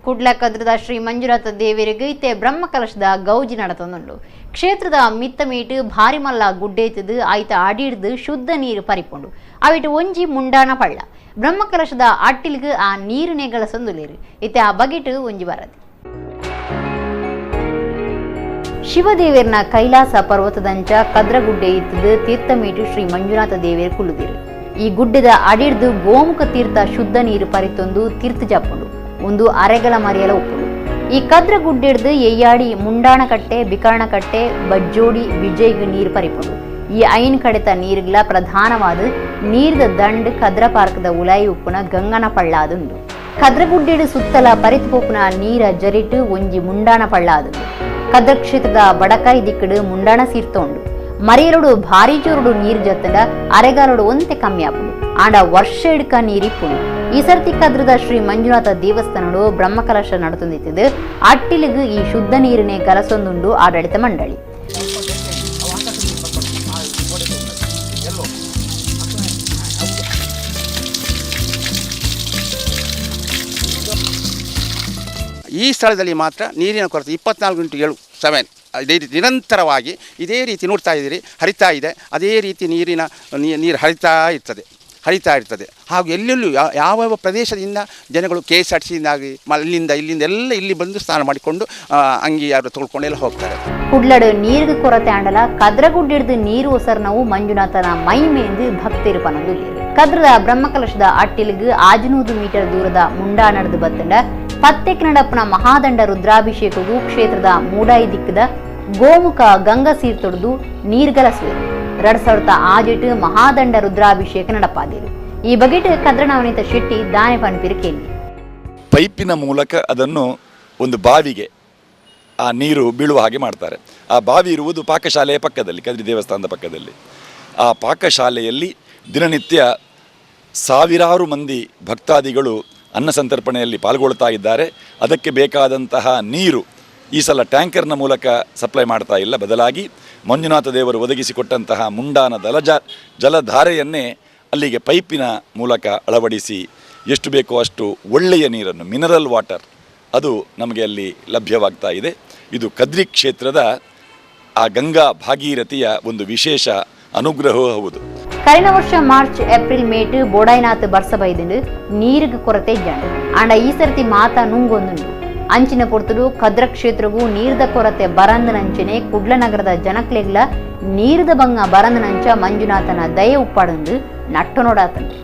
ಕುಡ್ಲ ಕದ್ರದ ಶ್ರೀ ಮಂಜುನಾಥ ದೇವರಿಗೆ ಇತ್ತೆ ಬ್ರಹ್ಮಕಲಶದ ಗೌಜಿ ನಡತೊಂದುಂಡು. ಕ್ಷೇತ್ರದ ಮಿತ್ತ ಮೀಟು ಭಾರಿ ಮಲ್ಲ ಗುಡ್ಡೇತದು ಆಯ್ತ ಅಡಿಡ್ದು ಶುದ್ಧ ನೀರು ಪರಿಪುಂಡು. ಅವಿಟ್ಟು ಒಂಜಿ ಮುಂಡಾನ ಪಳ್ಳ ಬ್ರಹ್ಮಕಲಶದ ಅಟ್ಟಿಲ್ಗ್ ಆ ನೀರುನೆ ಗಳಸೊಂದುಲೇರು. ಇತ್ತೆ ಆ ಬಗೆಟು ಒಂಜಿ ಬರದು. ಶಿವದೇವರ್ನ ಕೈಲಾಸ ಪರ್ವತದಂಚ ಕದ್ರಗುಡ್ಡೆ ಇತ್ತದು ತೀರ್ಥಮೀಟು ಶ್ರೀ ಮಂಜುನಾಥ ದೇವೇರ್ ಕುಲ್ಲುದಿರು. ಈ ಗುಡ್ಡದ ಅಡಿಡ್ದು ಗೋಮುಖ ತೀರ್ಥ ಶುದ್ಧ ನೀರು ಪರಿತೊಂದು ತೀರ್ಥ ಜಪ್ಪುಂಡು. ಒಂದು ಅರೆಗಲ ಮರಿಯಲ ಉಪ್ಪುಂಡು. ಈ ಕದ್ರ ಗುಡ್ಡೆಡ್ದು ಎಯ್ಯಾಡಿ ಮುಂಡಾಣಕಟ್ಟೆ, ಬಿಕರ್ಣಕಟ್ಟೆ, ಬಜ್ಜೋಡಿ, ವಿಜಯ್ಗ್ ನೀರು ಪರಿಪುಂಡು. ಈ ಐನ್ ಕಡೆತ ನೀರುಗಳ ಪ್ರಧಾನವಾದ ನೀರ್ದ ದಂಡ್ ಕದ್ರ ಪಾರ್ಕದ ಉಲಾಯಿ ಉಪ್ಪುನ ಗಂಗನ ಪಳ್ಳಾದುಂಡು. ಕದ್ರಗುಡ್ಡೆಡು ಸುತ್ತಲ ಪರಿತು ಪೋಪುನ ನೀರ ಜರಿಟು ಒಂಜಿ ಮುಂಡಾಣ ಪಳ್ಳಾದುಂಡು. ಕದ್ರ ಕ್ಷೇತ್ರದ ಬಡಕಾಯಿ ದಿಕ್ಕಡು ಮುಂಡಾಣ ಸೀರ್ತೋಂಡು. ಮರಿಯಲುಡು ಭಾರಿ ಜೋರುಡು ನೀರು ಜತ್ತಂಡ ಅರೆಗಾಲುಡು ಒಂತೆ ಕಮ್ಮಿ ಆಪುಂಡು. ಆಂಡ ವರ್ಷ ಇಡ್ಕ ನೀರಿಪ್ಪುಂಡು. ಈ ಸರ್ತಿ ಕದ್ರದ ಶ್ರೀ ಮಂಜುನಾಥ ದೇವಸ್ಥಾನಡು ಬ್ರಹ್ಮಕಲಶ ನಡತೊಂದಿತ್ತಿದ್ದು ಅಟ್ಟಿಲಿಗು ಈ ಶುದ್ಧ ನೀರಿನೇ ಗಲಸೊಂದುಂಡು ಆಡಳಿತ ಮಂಡಳಿ. ಈ ಸ್ಥಳದಲ್ಲಿ ಮಾತ್ರ ನೀರಿನ ಕೊರತೆ 24x7 ಇದೇ ರೀತಿ ನಿರಂತರವಾಗಿ ಇದೇ ರೀತಿ ನೋಡ್ತಾ ಇದ್ದೀರಿ, ಹರಿತಾ ಇದೆ. ಅದೇ ರೀತಿ ನೀರಿನ ನೀರು ಹರಿತಾ ಇರ್ತದೆ. ಹಾಗೂ ಎಲ್ಲೆಲ್ಲೂ ಯಾವ ಯಾವ ಪ್ರದೇಶದಿಂದ ಜನಗಳು KSRTCಯಿಂದಾಗಿ ಅಲ್ಲಿಂದ ಇಲ್ಲಿಂದ ಎಲ್ಲ ಇಲ್ಲಿ ಬಂದು ಸ್ನಾನ ಮಾಡಿಕೊಂಡು ಅಂಗಿ ಯಾರು ತೊಳ್ಕೊಂಡೆಲ್ಲ ಹೋಗ್ತಾರೆ. ಕುಡ್ಲಡು ನೀರಿಗೆ ಕೊರತೆ ಆಂಡಲ ಕದ್ರಗುಡ್ಡಿಡ್ದು ನೀರು ಒಸರ್ನವು ಮಂಜುನಾಥನ ಮೈ ಮೇಂದು ಭಕ್ತಿರು ಪನೊಂದು. ಕದ್ರದ ಬ್ರಹ್ಮಕಲಶದ ಅಟ್ಟಿಲ್ಗು 600 ಮೀಟರ್ ದೂರದ ಮುಂಡಾನಡ್ದು ಬತ್ತಂಡ ಪತ್ತೆಕ್ ನಡಪ್ಪನ ಮಹಾದಂಡ ರುದ್ರಾಭಿಷೇಕಗೂ ಕ್ಷೇತ್ರದ ಮೂಡಾಯಿ ದಿಕ್ಕದ ಗೋಮುಖ ಗಂಗಾ ಸೀರ್ತೊಡ್ದು ನೀರ್ಗಲಸುವೆ. 2006 ಮಹಾದಂಡ ರುದ್ರಾಭಿಷೇಕ ನಡಪಾದಿರು. ಈ ಬಗೆಟ್ ಕದ್ರನವನಿತ ಶೆಟ್ಟಿ ದಾನೆ ಪನ್ಪಿರು ಕೇಳಿ. ಪೈಪಿನ ಮೂಲಕ ಅದನ್ನು ಒಂದು ಬಾವಿಗೆ ಆ ನೀರು ಬೀಳುವ ಹಾಗೆ ಮಾಡ್ತಾರೆ. ಆ ಬಾವಿ ಇರುವುದು ಪಾಕಶಾಲೆಯ ಪಕ್ಕದಲ್ಲಿ, ಕದ್ರಿ ದೇವಸ್ಥಾನದ ಪಕ್ಕದಲ್ಲಿ. ಆ ಪಾಕಶಾಲೆಯಲ್ಲಿ ದಿನನಿತ್ಯ ಸಾವಿರಾರು ಮಂದಿ ಭಕ್ತಾದಿಗಳು ಅನ್ನ ಸಂತರ್ಪಣೆಯಲ್ಲಿ ಪಾಲ್ಗೊಳ್ತಾ ಇದ್ದಾರೆ. ಅದಕ್ಕೆ ಬೇಕಾದಂತಹ ನೀರು ಈ ಸಲ ಟ್ಯಾಂಕರ್ನ ಮೂಲಕ ಸಪ್ಲೈ ಮಾಡ್ತಾ ಇಲ್ಲ. ಬದಲಾಗಿ ಮಂಜುನಾಥ ದೇವರು ಒದಗಿಸಿಕೊಟ್ಟಂತಹ ಮುಂಡಾನ ಜಲಧಾರೆಯನ್ನೇ ಅಲ್ಲಿಗೆ ಪೈಪಿನ ಮೂಲಕ ಅಳವಡಿಸಿ ಎಷ್ಟು ಬೇಕೋ ಅಷ್ಟು ಒಳ್ಳೆಯ ನೀರನ್ನು, ಮಿನರಲ್ ವಾಟರ್, ಅದು ನಮಗೆ ಅಲ್ಲಿ ಲಭ್ಯವಾಗ್ತಾ ಇದೆ. ಇದು ಕದ್ರಿ ಕ್ಷೇತ್ರದ ಆ ಗಂಗಾ ಭಾಗೀರಥಿಯ ಒಂದು ವಿಶೇಷ ಅನುಗ್ರಹವೂ ಹೌದು. ಕಳೆದ ವರ್ಷ ಮಾರ್ಚ್ ಏಪ್ರಿಲ್ ಮೇಟ್ ಬೋಡಾಯ್ನಾಥ್ ಬರ್ಸ ಬೈದುಂಡು ನೀರಿಗೆ ಕೊರತೆ ಇಜ್ಜಾಂಡು. ಆಂಡ ಈ ಸರ್ತಿ ಮಾತಾ ನುಂಗೊಂದುಂಡು. ಅಂಚಿನ ಪೊರ್ತುಡು ಕದ್ರ ಕ್ಷೇತ್ರಗೂ ನೀರ್ದ ಕೊರತೆ ಬರಂದನಂಚನೆ ಕುಡ್ಲ ನಗರದ ಜನಕ್ಲೆಗ್ಲ ನೀರ್ದ ಬಂಗ ಬರಂದನಂಚ ಮಂಜುನಾಥನ ದಯೆ ಉಪ್ಪಾಡಂದು ನಟ್ಟು ನೋಡಾತಂಡು.